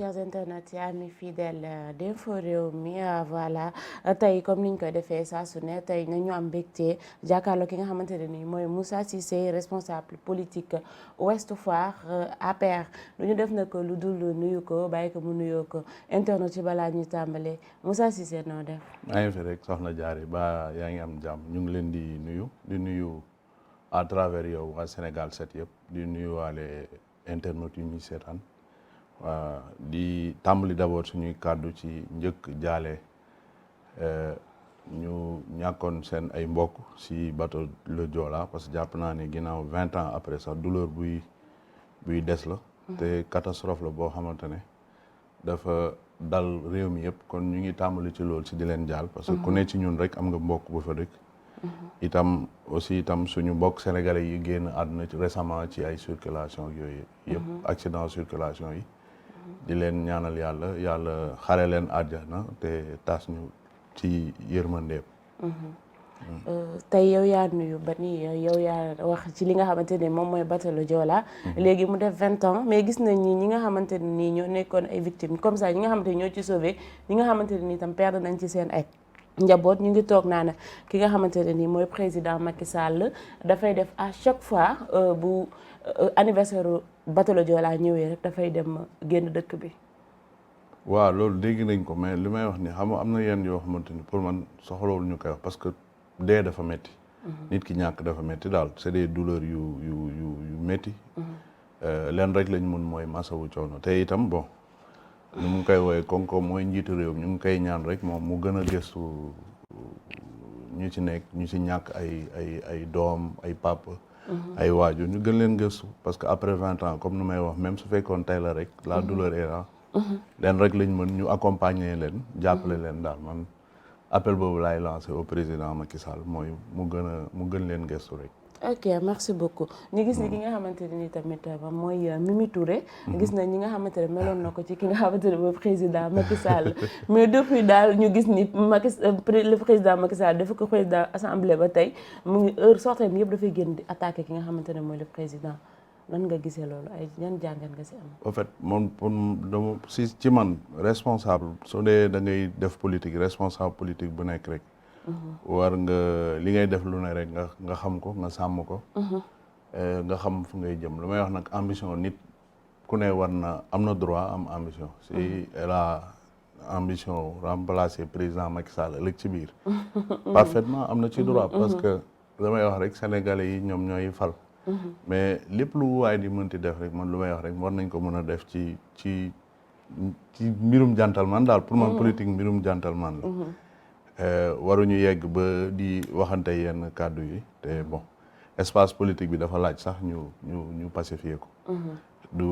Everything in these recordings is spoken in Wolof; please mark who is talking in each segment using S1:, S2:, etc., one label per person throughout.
S1: chers internautes et amis fidèles d'Info Rewmi voilà tey comme niñ koy defee saa su ne tey nañu am mbégte jàkkaarloo ki nga xamante ne nii mooy Moussa Cissé responsable politique Ouest Foire APR lu ñu def na ko lu dul nuyu ko bàyyi ko mu nuyoo ko internautes yi balaa ñu tàmbalee Moussa Cissé noo def.
S2: maa ngi fi rek soxna Diarry ba yaa ngi am jàmm ñu ngi leen di nuyu à travers yow waa Sénégal 7 yëpp di nuyu waale internautes yu ñuy seetaan. waa di tàmbali d'abord suñuy kàddu ci njëkk jaale ñu ñàkkoon seen ay mbokk si bateau le Joola parce que jàpp naa ne ginnaaw 20 ans après sax douleur buy des la te catastrophe la boo xamante ne dafa dal réew mi yëpp kon ñu ngi tàmbali ci loolu si di leen jaal parce que ku ne ci ñun rek am nga mbokk bu fa dëkk itam suñu mbokk sénégalais yi génn àdduna ci récemment ci ay circulation yooyu yëpp accident circulation yi di leen ñaanal yàlla xare leen àjjana te taas ñu ci yërmandeem.
S1: tey yow yaa nuyu ba ni yow yaa wax ci li nga xamante ne moom mooy bateau le Joola léegi mu def 20 ans mais gis nañ ñi nga xamante ne nii ñoo nekkoon ay victimes comme ça ñi nga xamante ne ñoo ci sauvé ñi nga xamante ne nii tam perdre nañ ci seen ay njaboot ñu ngi toog naa ne ki nga xamante ne nii mooy président Macky Sall dafay def à chaque fois bu anniversaire bateau le Joola ñëwee rek dafay dem génn dëkk bi.
S2: waaw loolu dégg nañ ko mais li may wax ni xam nga am na yenn yoo xamante ni pour man soxlawul ñu koy wax parce que dee dafa métti. nit ki ñàkk dafa métti daal c'est des douleurs yu métti. leen rek lañ mun mooy masawu coono te itam bon. nu mu koy woowee konko mooy njiitu réew ñu ngi koy ñaan rek moom mu gën a gëstu ñu ci nekk ñu ci ñàkk ay doom ay papa. ay waajur ñu gën leen gëstu parce que après 20 ans comme nu may wax même su fekkoon tey la rek la douleur est là. leen rek lañ mën ñu accompagner leen jàppale leen daal man appel boobu laay lancé au président Macky Sall mooy mu gën leen gëstu rek.
S1: ok merci beaucoup ñu gis ni ki nga xamante ne ni tamit mooy Mimi Touré. gis nañ ñi nga xamante ne meloon na ko ci ki nga xamante ne mooy président Macky Sall mais depuis daal ñu gis ni le président Macky Sall dafa ko président assemblée ba tey mu ngi heure sortie yëpp dafay génn di attaqué ki nga xamante ne mooy le président nan nga gisee loolu ay ñan jàngat nga si am.
S2: en fait moom pour dama ci man responsable soo dee da ngay def politique responsable politique bu nekk rek. war nga li ngay def lu ne rek nga xam ko nga sàmm ko. nga xam fu ngay jëm lu may wax nag ambition nit ku ne war na am na droit am ambition. si elle a ambition remplacer président Macky Sall ëllëg ci biir. parfaitement am na ci droit. parce que damay wax rek sénégalais yi ñoom ñooy fal. mais lépp lu waay di mënti def rek man lu may wax rek war nañ ko mën a def ci mbirum gentleman daal pour man politique mbirum gentleman la. waruñu yegg ba di waxante yenn kàddu yi te bon espace politique bi dafa laaj sax ñu pacifier ko. du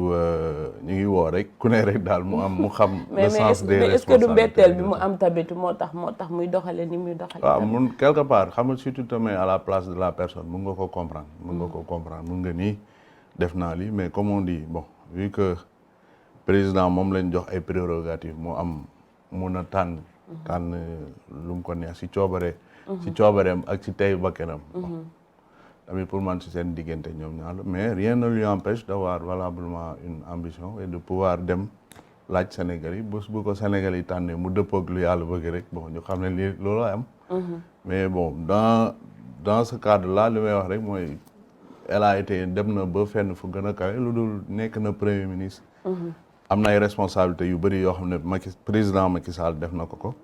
S2: ñu ngi woo rek ku ne rek daal mu xam. le sens des responsabilités
S1: mais est-ce que du mbetteel bi mu am tamit moo tax muy doxale ni muy doxale.
S2: waaw mun quelque part xam nga si tu te mets à la place de la personne mun nga ko comprendre. mun nga nii def naa lii mais comme on dit bon vu que président moom lañ jox ay prérogatives mun a tànn lu mu ko neex si coobareem ak si tey bakkanam. tamit pour man si seen diggante ñoom ñaar mais rien ne lui empêche d'avoir valablement une ambition et de pouvoir dem laaj Sénégal yi bés bu ko Sénégal yi tànnee mu dëppoog lu yàlla bëgg rek bon ñu xam ne lii loolu am. mais bon dans ce cadre là li may wax rek mooy elle a été dem na ba fenn fu gën a kawe lu dul nekk na premier ministre. am na ay responsabilités yu bëri yoo xam ne président Macky Sall def na ko.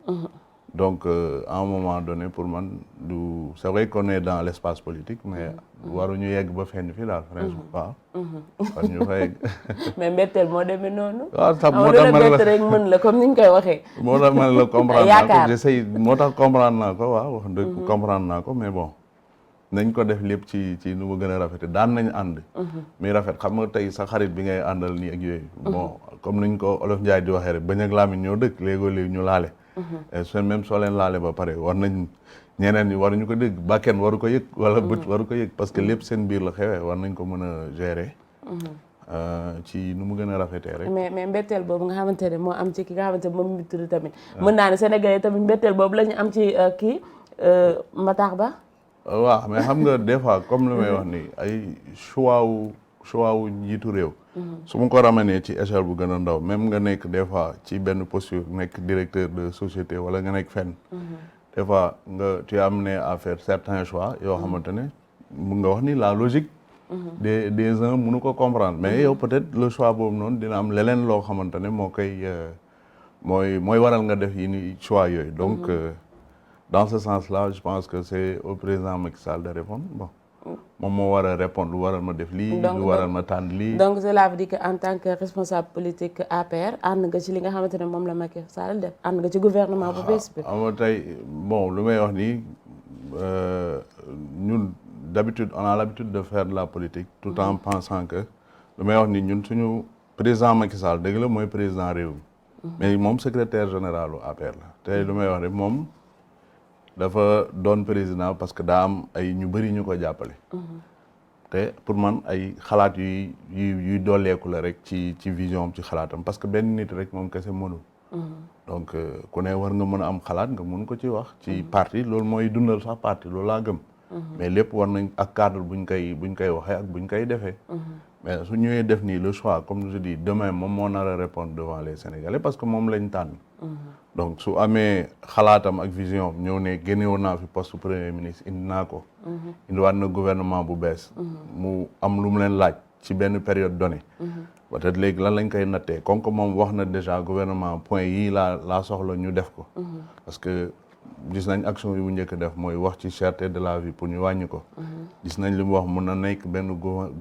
S2: donc à un moment donné pour man c'est vrai qu'on est dans l'espace politique mais waruñu yegg ba fenn fii daal franchement waaw. war ñu fa yegg.
S1: mais mbetteel moo demee noonu.
S2: waaw sax moo tax ma
S1: la rek mën la comme ni ñu koy waxee.
S2: moo tax ma la comprendre naa ko j'essaie moo tax comprendre naa ko waaw wax dëgg comprendre naa ko mais bon. nañ ko def lépp ci nu mu gën a rafete daan nañ ànd. muy rafet xam nga tey sa xarit bi ngay àndal nii ak yooyu. bon comme niñ ko Olof Njaay di waxee rek bañ ak laamin ñoo dëkk léegoo léegi ñu laale. même soo leen laale ba pare war nañ ñeneen ñi waruñu ko dégg bakken waru ko yëg wala bët waru ko yëg parce que lépp seen biir la xewee war nañ ko mën a gérer. ci nu mu gën a rafetee rek.
S1: mais mbetteel boobu nga xamante ne moo am ci ki nga xamante ne moom mi tudd tamit. mën naa ne Sénégalais tamit mbetteel boobu la ñu am ci kii Matar Ba.
S2: waaw mais xam nga des fois comme li may wax ni ay choix wu njiitu réew. su ma ko ramener ci échelle bu gën a ndaw même nga nekk des fois ci benn posture nekk directeur de société wala nga nekk fenn des fois tu es amené à faire certains choix yoo xamante ne mun nga wax ni la logique des uns mënu ko comprendre mais yow peut-être le choix boobu noonu dina am leneen loo xamante ne moo koy mooy waral nga def yi ni choix yooyu donc dans ce sens-là je pense que c'est au président Macky Sall de répondre bon moom moo war a répondre lu waral ma def lii lu waral ma tànn lii
S1: donc cela veut dire que en tant que responsable politique APR ànd nga ci li nga xamante ne moom la Macky Sall def ànd nga ci gouvernement bu bees bi
S2: ama tey bon lu may wax nii ñun d'habitude on a l'habitude de faire de la politique tout en pensant que lu may wax ni ñun suñu président Macky Sall dëgg la mooy président réew mi mais moom secrétaire général u APR la tey lu may wax rek moom dafa doon président parce que daa am ay ñu bëri ñu ko jàppale te pour man ay xalaat yuy dooleeku la rek ci vision am ci xalaatam parce que benn nit rek moom kese mënul donc ku ne war nga mën a am xalaat nga mun ko ci wax ci parti loolu mooy dundal sax parti loolu laa gëm mais lépp war nañ ak cadre buñ koy waxee ak buñ koy defee mais su ñëwee def nii le choix comme je dis demain moom moo nar a répondre devant les Sénégalais parce que moom lañ tànn donc su amee xalaatam ak vision ñëw ne génnewoon naa fi poste premier ministre indi naa ko indiwaat na gouvernement bu bees mu am lu mu leen laaj ci benn période donnée peut-être léegi lan lañ koy nattee comme que moom wax na déjà gouvernement point yii laa soxla ñu def ko parce que gis nañ action yu mu njëkk def mooy wax ci cherté de la vie pour ñu wàññi ko gis nañ li mu wax mun na nekk benn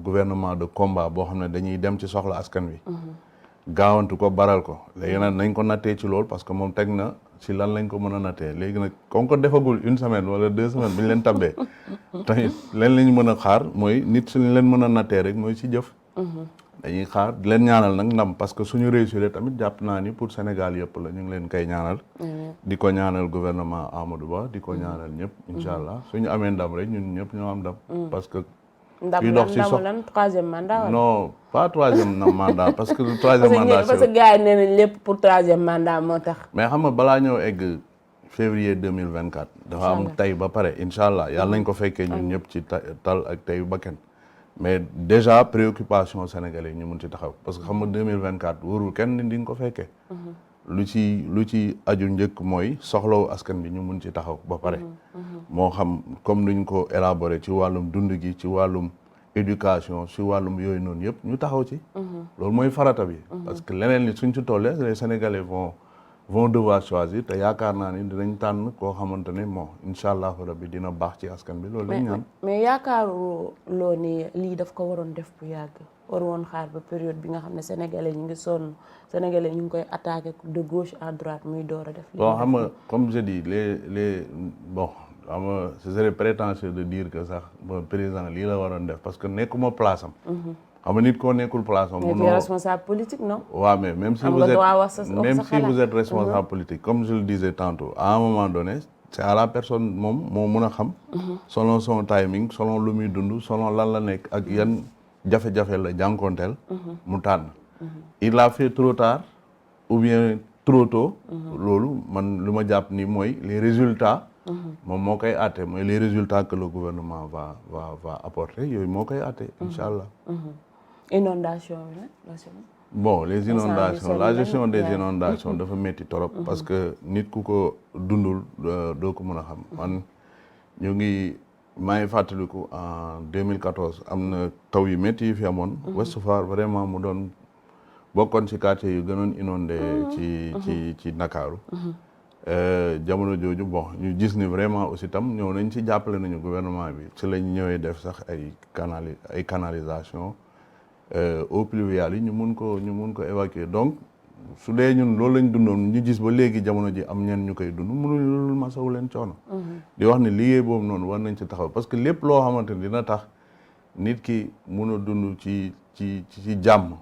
S2: gouvernement de combat boo xam ne dañuy dem ci soxla askan wi gaawantu ko baral ko léegi nag nañ ko nattee ci loolu parce que moom teg na ci lan lañ ko mën a nattee léegi nag comme que defagul une semaine wala 2 semaines bi ñu leen tabbee tamit leen lañ mën a xaar mooy nit suñu leen mën a nattee rek mooy ci jëf dañuy xaar di leen ñaanal nag ndam parce que suñu réussir tamit jàpp naa ni pour Sénégal yëpp la ñu ngi leen koy ñaanal di ko ñaanal gouvernement Amadou Ba di ko ñaanal ñëpp incha allah suñu amee ndam rek ñun ñëpp ñoo am ndam parce que
S1: ndam lan troisième mandat
S2: non pas troisième mandat parce que le troisième mandat
S1: parce que gars yi nee nañ lépp pour troisième mandat moo tax
S2: mais xam nga balaa ñëw egg février 2024 dafa am tey ba pare incha allah yàlla nañ ko fekkee ñun ñëpp ci tal ak tey bakken mais déjà préoccupation sénégalais ñu mun ci taxaw parce que xam nga 2024 wóorul kenn di nga ko fekkee lu ci aju njëkk mooy soxlawu askan bi ñu mun ci taxaw ba pare moo xam comme nuñ ko élaborer ci wàllum dund gi ci wàllum éducation ci wàllum yooyu noonu yëpp ñu taxaw ci loolu mooy farata bi parce que leneen li suñ ci tollee les sénégalais vont devoir choisir te yaakaar naa ni dinañ tànn koo xamante ne bon incha allahu rabbi dina baax ci askan bi loolu lañ ñaan
S1: mais yaakaaru loo ni lii daf ko waroon def bu yàgg war woon xaar ba période bi nga xam ne sénégalais ñu ngi sonn sénégalais ñu ngi koy attaqué de gauche à droite muy door a def
S2: bon xam nga comme je dis bon xam nga ce serait prétentieux de dire que sax bon président lii la waroon def parce que nekkuma place am xam nga nit koo nekkul place am.
S1: mais responsable politique non.
S2: waaw mais même si vous êtes responsable politique comme je le disais tantôt à un moment donné c'est à la personne moom moo mun a xam. selon son timing selon lu muy dund selon lan la nekk ak yan jafe-jafe la jànkonteel. mu tànn. il l'a fait trop tard ou bien trop tôt. loolu man lu ma jàpp ni mooy les résultats. moom moo koy àtte mooy les résultats que le gouvernement va apporter yooyu moo koy àtte incha allah.
S1: inondation
S2: bon les inondations la gestion des inondations dafa métti trop parce que nit ku ko dundul doo ko mën a xam man ñu ngi maa ngi fàttaliku en 2014 am na taw yu métti yi fi amoon Ouest Foire vraiment mu doon bokkoon ci quartier yu gënoon inondé ci Ndakaaru jamono jooju bon ñu gis ni vraiment aussi tam ñëw nañ ci jàppale nañu gouvernement bi ci lañ ñëwee def sax ay canalisation eaux pluviales yi ñu mun ko évacuer donc su dee ñun loolu lañ dundoon ñu gis ba léegi jamono ji am ñeen ñu koy dund mënuñu loolu masawu leen coono di wax ni liggéey boobu noonu war nañ ci taxaw parce que lépp loo xamante ni dina tax nit ki mun a dund ci jàmm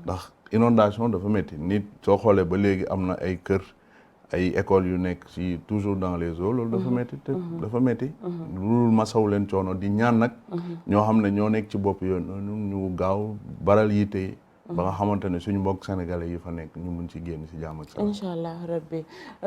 S2: ndax inondation dafa métti nit soo xoolee ba léegi am na ay kër ay écoles yu nekk ci toujours dans les eaux loolu dafa métti te dafa métti loolu masawu leen coono di ñaan nag ñoo xam ne ñoo nekk ci bopp yoon noonu ñu gaaw baral yitte ba nga xamante ne suñu mbokk sénégalais yi fa nekk ñu mun ci génn si jàmm ak salaam.
S1: incha allah rabbi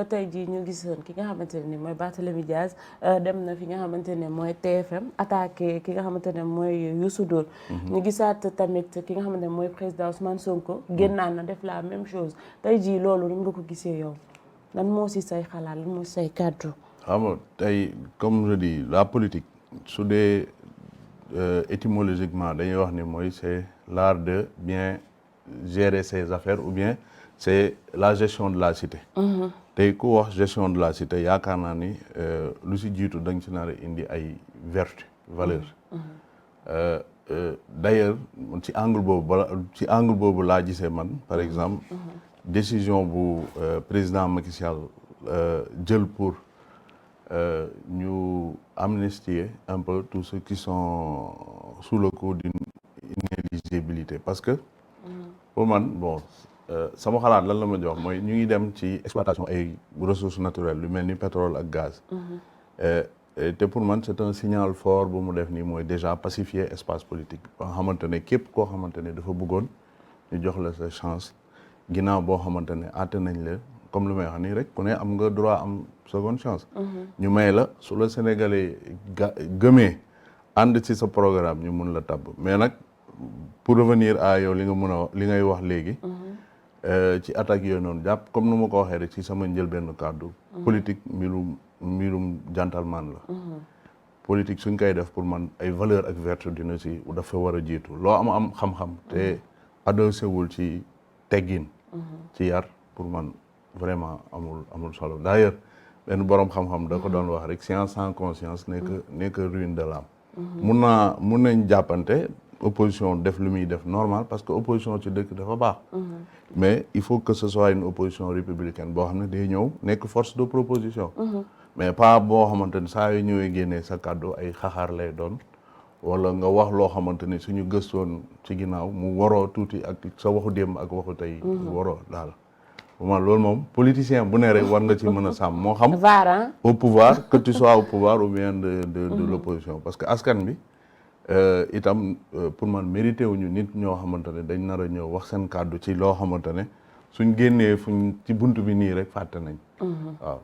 S1: tey jii ñu gisoon ki nga xamante ne ni mooy Barthélémy Dias dem na fi nga xamante ne mooy TFM attaqué ki nga xamante ne mooy Youssou Ndour. ñu gisaat tamit ki nga xamante ne mooy président Ousmane Sonko. génnaan na def la même chose tey jii loolu nan nga ko gisee yow lan moo si say xalaat lan moo si say kàddu.
S2: xam nga tey comme je dis la politique su dee étymologiquement dañuy wax ni mooy c'est l'art de bien gérer ses affaires ou bien c'est la gestion de la cité. tey ku wax gestion de la cité yaakaar naa ni lu si jiitu da nga ci nar a indi ay vertu valeur. D'ailleurs ci angle boobu laa gisee man par exemple décision bu président Macky Sall jël pour ñu amnistier un peu tous ceux qui sont sous le coup d'une inéligibilité parce que pour man bon sama xalaat lan la ma jox mooy ñu ngi dem ci exploitation ay ressources naturelles lu mel ni pétrole ak gaz te pour man c'est un signal fort bu mu def nii mooy déjà pacifier espace politique ba nga xamante ne képp koo xamante ne dafa bëggoon ñu jox la sa chance ginnaaw boo xamante ne àtte nañ la comme lu may wax nii rek ku ne am nga droit am seconde chance ñu may la su la Sénégalais gëmee ànd ci sa programme ñu mun la tabb mais nag pour revenir à yow li nga mën a li ngay wax léegi ci attaque yooyu noonu jàpp comme nu ma ko waxee rek ci sama njëlbenn kàddu politique mbirum gentleman la politique suñ koy def pour man ay valeur ak vertu dina si dafa war a jiitu loo am xam-xam te adossé wul ci teggin ci yar pour man vraiment amul solo d'ailleurs benn boroom xam-xam da ko doon wax rek science sans conscience n'est que ruine de l'âme mun nañ jàppante opposition def lu muy def normal parce que opposition ci dëkk dafa baax mais il faut que ce soit une opposition républicaine boo xam ne day ñëw nekk force de proposition mais pas boo xamante ni saa yu ñëwee génnee sa kàddu ay xaxaar lay doon wala nga wax loo xamante ni suñu gëstoon ci ginnaaw mu waroo tuuti ak sa waxu démb ak waxu tey waroo daal man loolu moom politicien bu ne rek war nga ci mën a sàmm moo xam au pouvoir que tu sois au pouvoir ou bien de l'opposition parce que askan bi itam pour man mérité wuñu nit ñoo xamante ne dañ nar a ñëw wax seen kàddu ci loo xamante ne suñ génnee fuñ ci bunt bi nii rek fàtte nañ waaw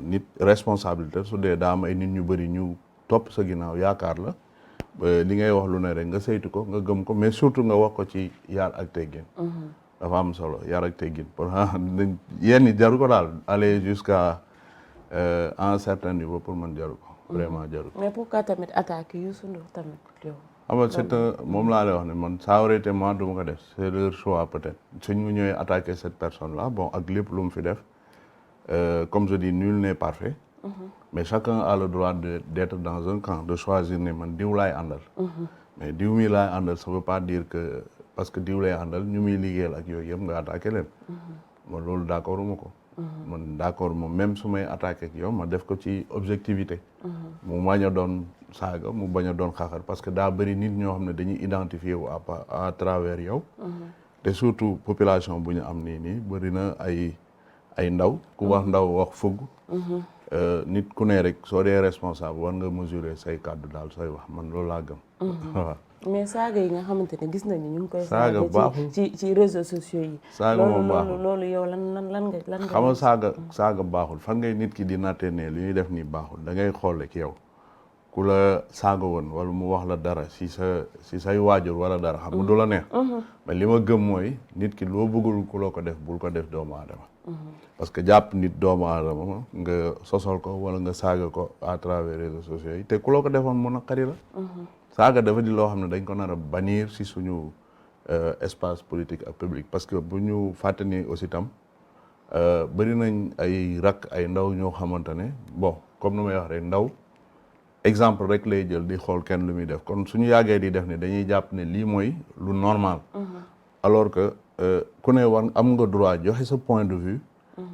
S2: nit responsabilité su dee daa am ay nit ñu bëri ñu topp sa ginnaaw yaakaar la li ngay wax lu ne rek nga saytu ko nga gëm ko mais surtout nga wax ko ci yar ak teggin dafa am solo yar ak teggin pour yenn jaru ko daal aller jusqu'à un certain niveau pour man jaru ko vraiment jaru ko
S1: mais pourquoi tamit attaque Youssou Ndour tamit yow
S2: xam nga c'est un moom laa lay wax ne man ça aurait été moi du ma ko def c'est leur choix peut-être suñ mu ñëwee attaquer cette personne là bon ak lépp lu mu fi def comme je dis nul n'est parfait mais chacun a le droit d'être dans un camp de choisir ne man diw laay àndal mais diw mi laay àndal ça veut pas dire que parce que diw lay àndal ñu muy liggéeyal ak yooyu yëpp nga attaqué leen man loolu d'accord uma ko man d'accord moom même su may attaqué ak yow ma def ko ci objectivité mu bañ a doon saaga mu bañ a doon xaxar parce que daa bëri nit ñoo xam ne dañuy identifier wu à travers yow te surtout population bu ñu am nii bëri na ay ndaw ku wax ndaw wax fugg nit ku ne rek soo dee responsable war nga mesurer say kàddu daal sooy wax man loolu laa gëm waaw
S1: mais saaga yi nga xamante ne gis nañu ñu ngi koy
S2: saaga baaxul
S1: ci réseaux sociaux yi
S2: saaga moom baaxul
S1: loolu yow lan nga
S2: xam nga saaga baaxul fan ngay nit ki di nattee ne li ñuy def nii baaxul da ngay xool rek yow ku la saaga woon wala mu wax la dara si say waajur wala dara xam nga du la neex mais li ma gëm mooy nit ki loo bëggul ku la ko def bul ko def doomu aadama parce que jàpp nit doomu aadama nga sosal ko wala nga saaga ko à travers réseaux sociaux yi te ku la ko defoon mun a xari la saaga dafa di loo xam ne dañ ko nar a bannir si suñu espace politique ak public parce que bu ñu fàtte ni aussi tam bëri nañ ay rak ay ndaw ñoo xamante ne bon comme nu may wax rek ndaw exemple rek lay jël di xool kenn lu muy def kon suñu yàggee di def ne dañuy jàpp ne lii mooy lu normal alors que ku ne war am nga droit joxe sa point de vue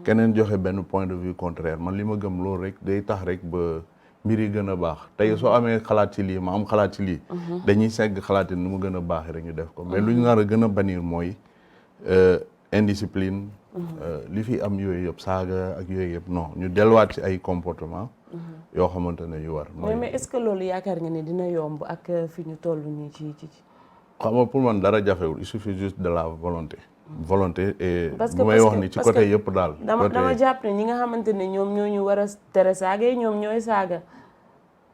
S2: keneen joxe benn point de vue contraire man li ma gëm loolu rek day tax rek ba mbir yi gën a baax tey soo amee xalaat ci lii ma am xalaat ci lii dañuy segg xalaat yi nu mu gën a baaxee rek ñu def ko mais lu ñu nar a gën a bannir mooy indiscipline li fi am yooyu yëpp saaga ak yooyu yëpp non ñu delluwaat ci ay comportement yoo xamante ne yu war
S1: mais est-ce que loolu yaakaar nga ne dina yomb ak fi ñu toll nii ci
S2: xam nga pour man dara jafewul il suffit juste de la volonté et bu may
S1: parce
S2: wax
S1: que
S2: ni ci côté yëpp daal
S1: dama jàpp ne ñi nga xamante ne ñoom ñoo ñu war a tere saaga yi ñoom ñooy saaga.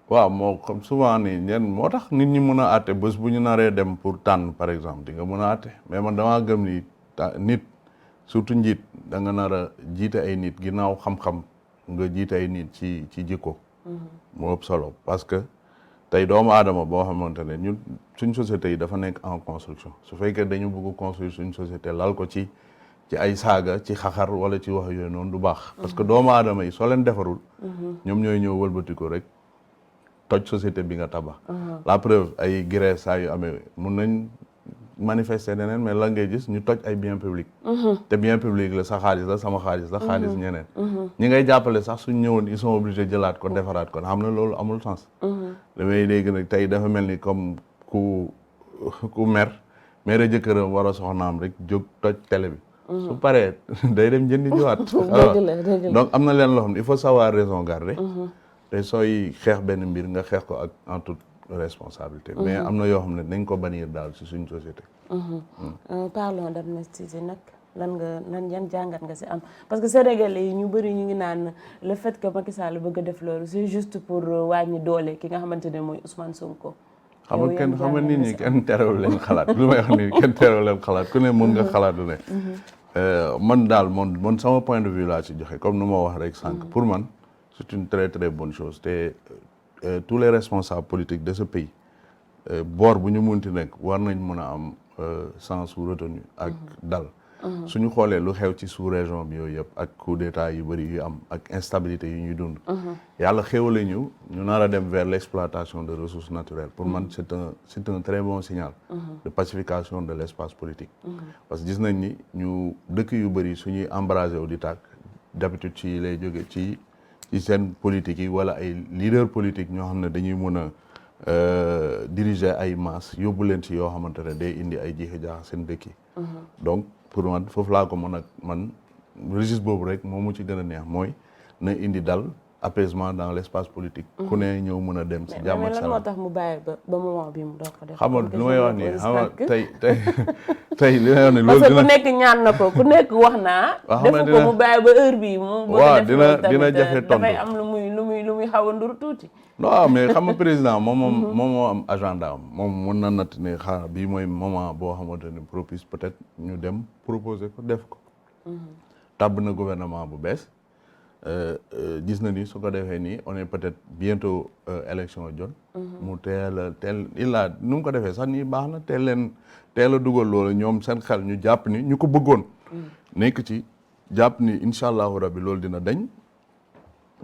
S2: waaw moo comme souvent ni ñenn moo tax nit ñi mën a àtte bés bu ñu naree dem pour tànn par exemple di nga mën a àtte mais man damaa gëm ni nit surtout njiit da nga nar a jiite ay nit ginnaaw xam-xam nga jiite ay nit ci jikko moo ëpp solo parce que tey doomu aadama boo xamante ne ñun suñ société yi dafa nekk en construction su fekkee dañu bëgg construire suñ société lal ko ci ay saaga ci xaxar wala ci wax yooyu noonu du baax parce que doomu aadama yi soo leen defarul ñoom ñooy ñëw wëlbati ko rek toj société bi nga tabax la preuve ay grève saa yu amee mun nañ manifester neneen mais la ngay gis ñu toj ay bien public te bien public la sa xaalis la sama xaalis la xaalis ñeneen ñi ngay jàppale sax suñ ñëwoon ils sont obligés jëlaat ko defaraat ko xam na loolu amul sens damay dégg nag tey dafa mel ni comme ku mer a jëkkëram war a soxnaam rek jóg toj télé bi su paree day dem jëndi jiwaat donc am na leen loo xam ne il faut savoir raison garder te sooy xeex benn mbir nga xeex ko ak en toute responsabilité mais am na yoo xam ne nañ ko bannir daal ci suñ société
S1: parlons d'amnistie nag lan yan jàngat nga ci am parce que sénégalais yi ñu bëri ñu ngi naan le fait que Macky Sall bëgg a def loolu c'est juste pour wàññi doole ki nga xamante ne mooy Ousmane Sonko
S2: xam nga nit ñi kenn terewul leen xalaat lu may wax ni kenn terewul leen xalaat ku ne mën nga xalaat du ne man daal man sama point de vue laa ci joxe comme nu ma wax rek sànq pour man c'est une très très bonne chose te tous les responsables politiques de ce pays boor bu ñu munti nekk war nañ mën a am sens ou retenue ak dal suñu xoolee lu xew ci sous-région bi yooyu yëpp ak coup d'état yu bëri yu am ak instabilité yu ñuy dund yàlla xéwale ñu nar a dem vers l'exploitation de ressources naturelles pour man c'est un très bon signal de pacification de l'espace politique parce que gis nañ ni ñu dëkk yu bëri suñuy embrasé wu di tàkk d'habitude ci lay jóge ci seen politique yi wala ay leader politique ñoo xam ne dañuy mën a diriger ay masse yóbbu leen ci yoo xamante ne day indi ay jiixi jaax seen dëkk yi donc pour man foofu laa ko man registre boobu rek moo mu ci gën a neex mooy na indi dal apaisement dans l'espace politique ku ne ñëw mën a dem ci jàmm ak salaam
S1: mais lan moo tax mu bàyyi ba moment bi mu doog ko def
S2: xam nga lu may wax nii xam nga tey li may wax nii loolu
S1: parce que ku nekk ñaan na ko ku nekk wax naa defu ko mu bàyyi ba heure bi mu
S2: waaw dina jafe tontu
S1: dafay am lu muy xaw a ndur tuuti
S2: non mais xam nga président moom moo am agenda am moom mën na natt ne xaar bii mooy moment boo xamante ne propice peut-être ñu dem proposer ko def ko tàbb na gouvernement bu bees gis na ni su ko defee nii on est peut-être bientôt élection jot mu teel nu mu ko defee sax nii baax na teel a dugal loolu ñoom seen xel ñu jàpp ni ñu ko bëggoon nekk ci jàpp ni incha allahu rabbi loolu dina dañ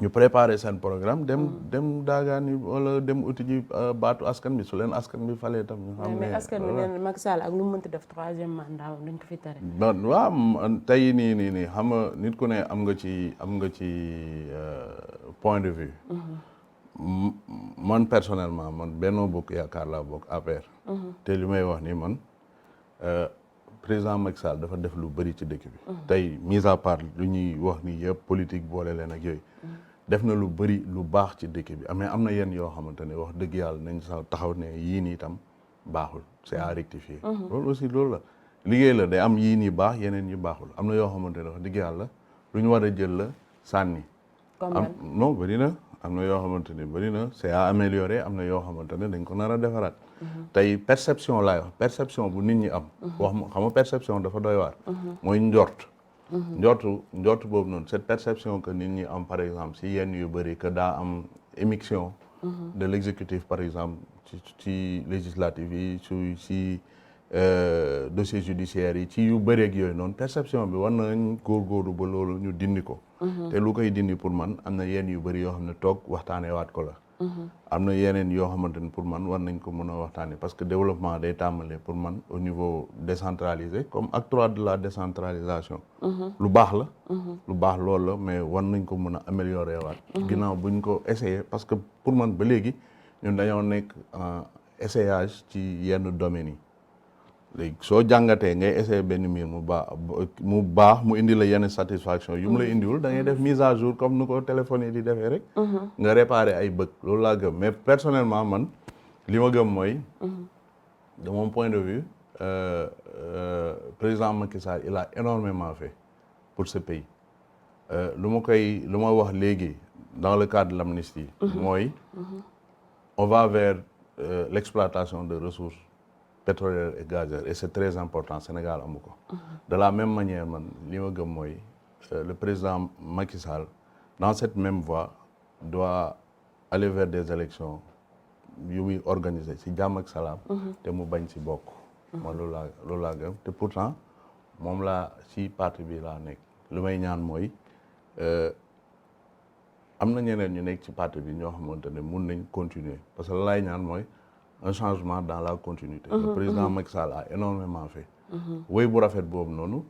S2: ñu préparer seen programme dem daagaani wala dem uti ji baatu askan bi su leen askan bi falee tam ñu xam ne
S1: mais askan bi nee na Macky Sall ak lu mu mënti def 3e mandat dañ ko fi tere.
S2: waaw tey nii xam nga nit ku ne am nga ci point de vue man personnellement man Benno Bokk Yaakaar laa bokk APR te li may wax nii man président Macky Sall dafa def lu bëri ci dëkk bi tey mise à part lu ñuy wax ni yëpp politique boole leen ak yooyu def na lu bëri lu baax ci dëkk bi mais am na yenn yoo xamante ne wax dëgg yàlla nañ sa taxaw ne yii nii itam baaxul c'est à rectifier loolu aussi loolu la liggéey la day am yii nii baax yeneen yu baaxul am na yoo xamante ne wax dëgg yàlla lu ñu war a jël la sànni non bëri na am na yoo xamante ne bëri na c'est à améliorer am na yoo xamante ne dañ ko nar a defaraat tey perception laay wax perception bu nit ñi am wax xam nga perception dafa doy waar mooy njort boobu noonu cette perception que nit ñi am par exemple si yenn yu bëri que daa am émission de l'exécutif par exemple ci législative yi si dossier judiciaire yi ci yu bëreeg yooyu noonu perception bi war nañ góorgóorlu ba loolu ñu dindi ko te lu koy dindi pour man am na yenn yu bëri yoo xam ne toog waxtaanee waat ko la am na yeneen yoo xamante ne pour man war nañ ko mën a waxtaanee parce que développement day tàmbalee pour man au niveau décentralisé comme acte 3 de la décentralisation lu baax la lu baax loolu la mais war nañ ko mën a améliorer waat ginnaaw buñ ko essayer parce que pour man ba léegi ñun dañoo nekk essayage ci yenn domaines yi léegi soo jàngatee ngay essayer benn mbir mu baax mu indi la yenn satisfaction yu mu la indiwul da ngay def mise à jour comme nu ko téléphone yi di defee rek nga réparer ay bëgg loolu laa gëm mais personnellement man li ma gëm mooy de mon point de vue président Macky Sall il a énormément fait pour ce pays lu ma wax léegi dans le cadre de l'amnistie mooy on va vers l'exploitation de ressources pétrolières et gazières et c'est très important Sénégal amu ko de la même manière man li ma gëm mooy le président Macky Sall dans cette même voie doit aller vers des élections yu muy organiser ci jàmm ak salaam te mu bañ ci bokk man loolu laa gëm te pourtant moom laa ci parti bi laa nekk lu may ñaan mooy am na ñeneen ñu nekk ci parti bi ñoo xamante ne mun nañ continuer parce que la laay ñaan mooy un changement dans la continuité le président Macky Sall a énormément fait wéy bu rafet boobu noonu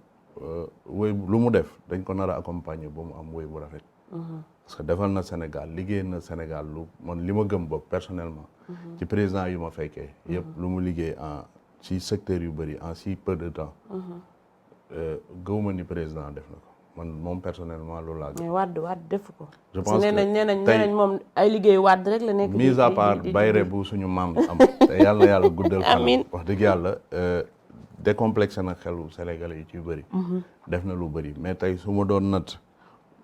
S2: wéy lu mu def dañ ko nar a accompagner ba mu am wéy bu rafet parce que defal na Sénégal liggéey na Sénégal lu man li ma gëm bopp personnellement ci président yu ma fekkee yëpp lu mu liggéey ci secteur yu bëri en si peu de temps gëwuma ni président def na ko man moom personnellement loolu laa gëm.
S1: mais Wade def ko.
S2: je pense que
S1: nee nañ moom ay liggéey Wade rek la nekk.
S2: mise à part bayre bu suñu maam am. te yàlla guddal fanam wax dëgg yàlla décomplexé na xelu Sénégalais yi ci bëri. def na lu bëri mais tey su ma doon natt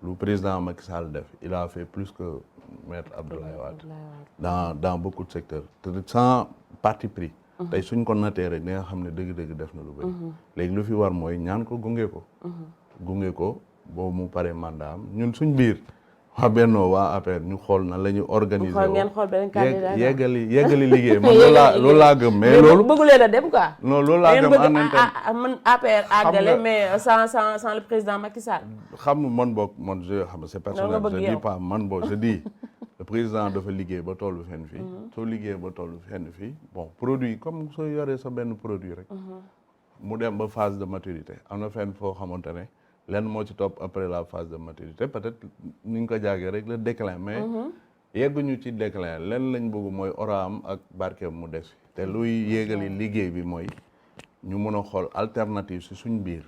S2: lu président Macky Sall def il a fait plus que maître Abdoulaye Wade dans beaucoup de secteurs te sans parti pris. tey suñ ko nattee rek di nga xam ne dëgg-dëgg def na lu bëri. léegi lu fi war mooy ñaan ko gunge ko boobu mu pare mandat am ñun suñ biir waa Benno waa APR ñu xool na la ñu organiser yeggali liggéey man loolu laa gëm mais loolu
S1: bëggu leen a dem quoi
S2: non loolu laa gëm en interne
S1: man APR àggale mais sans le président Macky Sall
S2: xam man boog man je xam c'est personnel je dis pas man boog je dis le président dafa liggéey ba tollu fenn fii soo liggéey ba tollu fenn fii bon produit comme soo yoree sa benn produit rek mu dem ba phase de maturité am na fenn foo xamante ne lenn moo ci topp après la phase de maturité peut-être ni ñu ko jaagee rek le déclin mais yegguñu ci déclin lenn lañ bëgg mooy oraam ak barkeem mu des fi te luy yéegali liggéey bi mooy ñu mën a xool alternative si suñ biir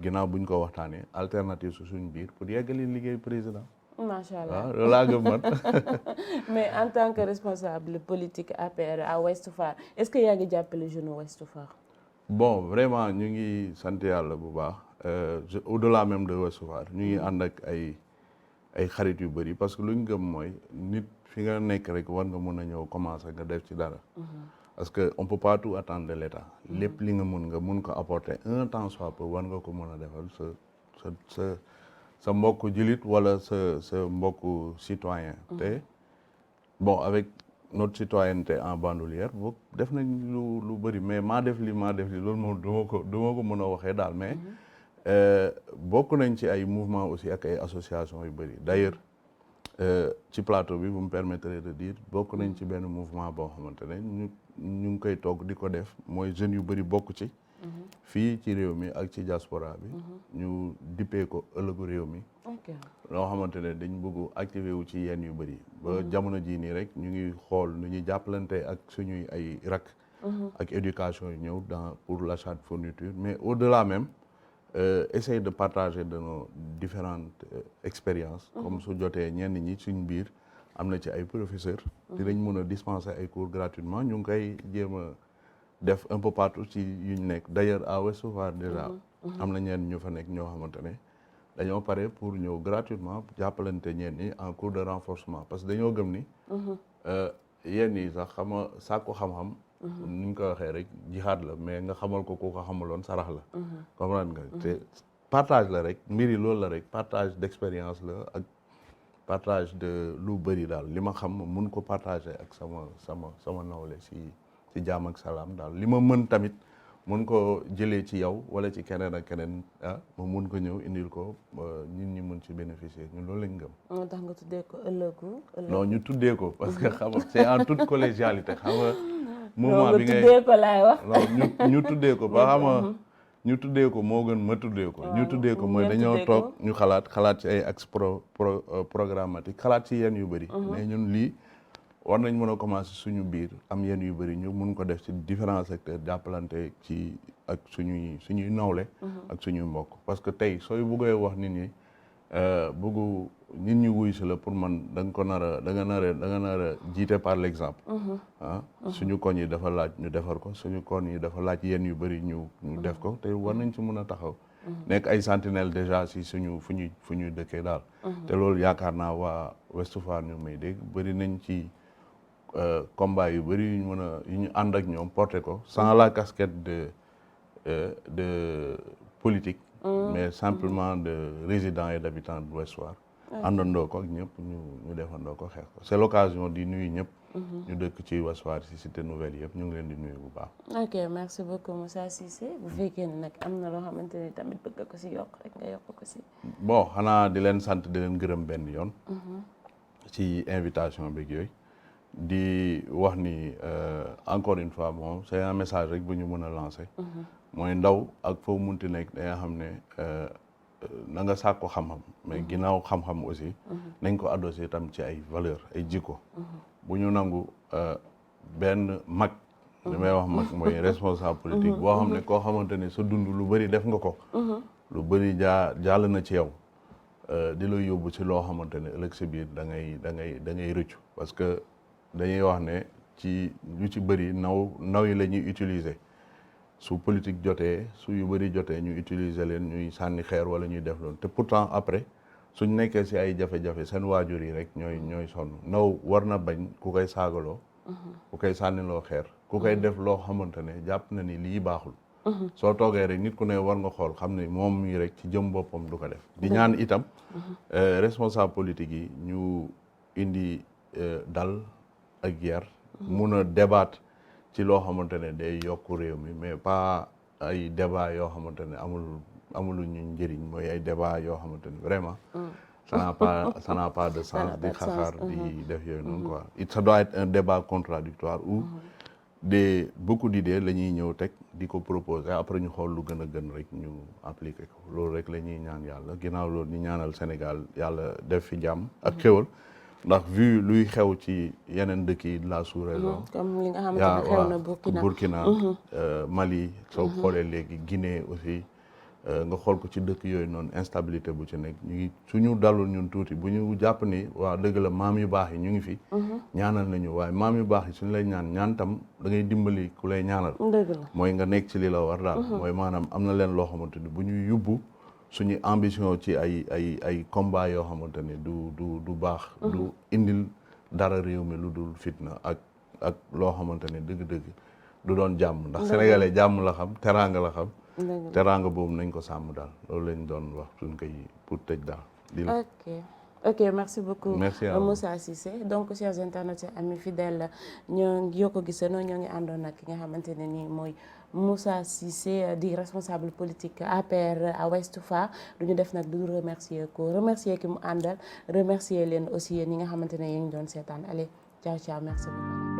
S2: ginnaaw buñ ko waxtaanee alternative si suñ biir pour yeggali liggéey président
S1: macha allah
S2: waaw loolu laa gëm man
S1: mais en tant que responsable politique APR à Ouest Foire est-ce que yaa ngi jàppale jeune Ouest Foire
S2: bon vraiment ñu ngi sant yàlla bu baax au-delà même de Ouest Foire ñu ngi ànd ak ay xarit yu bëri parce que lu ñu gëm mooy nit fi nga nekk rek war nga mun a ñëw commencer nga def ci dara parce que on peut pas tout attendre de l'État lépp li nga mun ko apporter un temps soit peu war nga ko mën a defal sa mbokku jullit wala sa mbokku citoyen te bon avec notre citoyenneté en bandoulière boog def nañ lu bëri mais maa def li loolu moom duma ko mën a waxee daal mais bokk nañ ci ay mouvement aussi ak ay association yu bëri d'ailleurs ci plateau bi vous me permettrez de dire bokk nañ ci benn mouvement boo xamante ne ñu ngi koy togg di ko def mooy jeunes yu bëri bokk ci fii ci réew mi ak ci diaspora bi ñu dippee ko ëllëgu réew mi loo xamante ne dañ bëgg activé wu ci yenn yu bëri ba jamono jii nii rek ñu ngi xool nu ñuy jàppalante ak suñuy ay rak ak éducation yu ñëw pour l'achat de fourniture mais au-delà même essayer de partager de nos différentes expériences comme su jotee ñenn ñi suñ biir am na ci ay professeurs dinañ mën a dispenser ay cours gratuitement ñu ngi koy jéem a def un peu partout ci yu ñu nekk d'ailleurs à Ouest Foire déjà am na ñenn ñu fa nekk ñoo xamante ne dañoo pare pour ñëw gratuitement jàppalante ñenn ñi en cours de renforcement parce que dañoo gëm ni yenn yi sax sàkku xam-xam ni ñu ko waxee rek jihaad la mais nga xamal ko ku ko xamaloon sarax la comprendre nga te partage la rek mbir yi loolu la rek partage d'expérience la ak partage de lu bëri daal li ma xam mun ko partager ak sama nawle ci jaam ak salaam daal li ma mën tamit mun ko jëlee ci yow wala ci keneen ak keneen ma mun ko ñëw indil ko ñun ñi mun ci bénéficier ñun loolu lañ gëm.
S1: moo tax nga tuddee ko ëllëgu.
S2: non ñu tuddee ko parce que xam nga c'est en toute collégialité xam nga.
S1: mouvement bi ngay tuddee ko laay wax.
S2: non ñu tuddee ko ba xam nga ñu tuddee ko moo gën ma tuddee ko. ñu tuddee ko mooy dañoo toog ñu xalaat ci ay axe programmatique xalaat ci yenn yu bëri. mais ñun lii. war nañ mën a commencer suñu biir am yenn yu bëri ñu mun ko def ci différents secteurs jàppalante ci ak suñuy nawle ak suñuy mbokk parce que tey sooy bëggee wax nit ñi bëggu nit ñi wuy si la pour man da nga ko nar a da nga nar a jiite par l'exemple. Suñu koñ yi dafa laaj ñu defar ko suñu koñ yi dafa laaj yenn yu bëri ñu def ko te war nañ ci mën a taxaw. nekk ay sentinelle déjà si suñu fu ñuy dëkkee daal. te loolu yaakaar naa waa Ouest Foire ñu may dégg bëri nañ ci combat yu bëri yu ñu ànd ak ñoom porté ko sans la casquette de politique. mais simplement de résidents et d'habitants de l'Ouest Foire. àndandoo ko ak ñëpp ñu defandoo ko xeex ko c'est l'occasion di nuyu ñëpp. ñu dëkk ci Ouest Foire ci cité nouvelle yëpp ñu ngi leen di nuyu bu baax.
S1: ok merci beaucoup Moussa Cissé bu fekkee ne nag am na loo xamante ni tamit bëgg ko ci yokk rek nga yokk ko ci.
S2: bon xanaa di leen sant di leen gërëm benn yoon. ci invitation beeg yooyu. di wax ni encore une fois bon c'est un message rek bu ñu mën a lancer. mooy ndaw ak foo munti nekk da nga xam ne na nga sàkku xam-xam mais ginnaaw xam-xam aussi nañ ko adossé tam ci ay valeur ay jikko bu ñu nangu benn mag li may wax mag mooy responsable politique boo xam ne koo xamante ne sa dund lu bëri def nga ko lu bëri jàll na ci yow di la yóbbu ci loo xamante ne ëllëg si biir da ngay rëccu parce que dañuy wax ne ci lu ci bëri naw yi la ñuy utiliser su politique jotee su yu bëri jotee ñu utiliser leen ñuy sànni xeer wala ñuy def loolu te pourtant après suñ nekkee si ay jafe-jafe seen waajur yi rek ñooy sonn naw war na bañ ku koy saagaloo ku koy sànniloo xeer ku koy def loo xamante ne jàpp na ni lii baaxul soo toogee rek nit ku ne war nga xool xam ne moom mii rek ci jëm boppam du ko def di ñaan itam responsable politique yi ñu indi dal ak yar mun a débattre ci loo xamante ne day yokk réew mi mais pas ay débat yoo xamante ne amulu ñu njëriñ mooy ay débat yoo xamante ne vraiment ça n'a pas de sens di xaxaar di def yooyu noonu quoi ça doit être un débat contradictoire où beaucoup d'idées la ñuy ñëw teg di ko proposer après ñu xool lu gën a gën rek ñu appliquer ko loolu rek la ñuy ñaan yàlla ginnaaw loolu ñu ñaanal Sénégal yàlla def fi jàmm ak xéwal ndax vu luy xew ci yeneen dëkk yi de la sous-région
S1: comme li nga xamante ne xew na
S2: Burkina Mali soo xoolee léegi Guinée aussi nga xool ko ci dëkk yooyu noonu instabilité bu ci nekk ñu ngi suñu dalul ñun tuuti bu ñu jàpp ni waaw dëgg la maam yu baax yi ñu ngi fi ñaanal nañu waaye maam yu baax yi suñu lay ñaan tam da ngay dimbali ku lay ñaanal mooy nga nekk ci li la war daal mooy maanaam am na leen loo xamante ni bu ñuy yóbbu suñu ambition ci ay combat yoo xamante ne du baax du indil dara réew mi lu dul fitna ak loo xamante ne dëgg-dëgg du doon jàmm ndax sénégalais jàmm la xam teraanga la xam teraanga boobu nañ ko sàmm daal loolu lañ doon wax suñ koy pour tëj daal
S1: ok merci beaucoup Moussa Cissé donc chers internautes amis fidèles ñoo ko gisandoo ñoo ngi àndoon nag ki nga xamante ne nii mooy Moussa Cissé di responsable politique APR à Ouest Foire du ñu def nag du remercier ki mu àndal remercier leen aussi yéen ñi nga xamante ne yéen ngi doon seetaan allez ciao merci beaucoup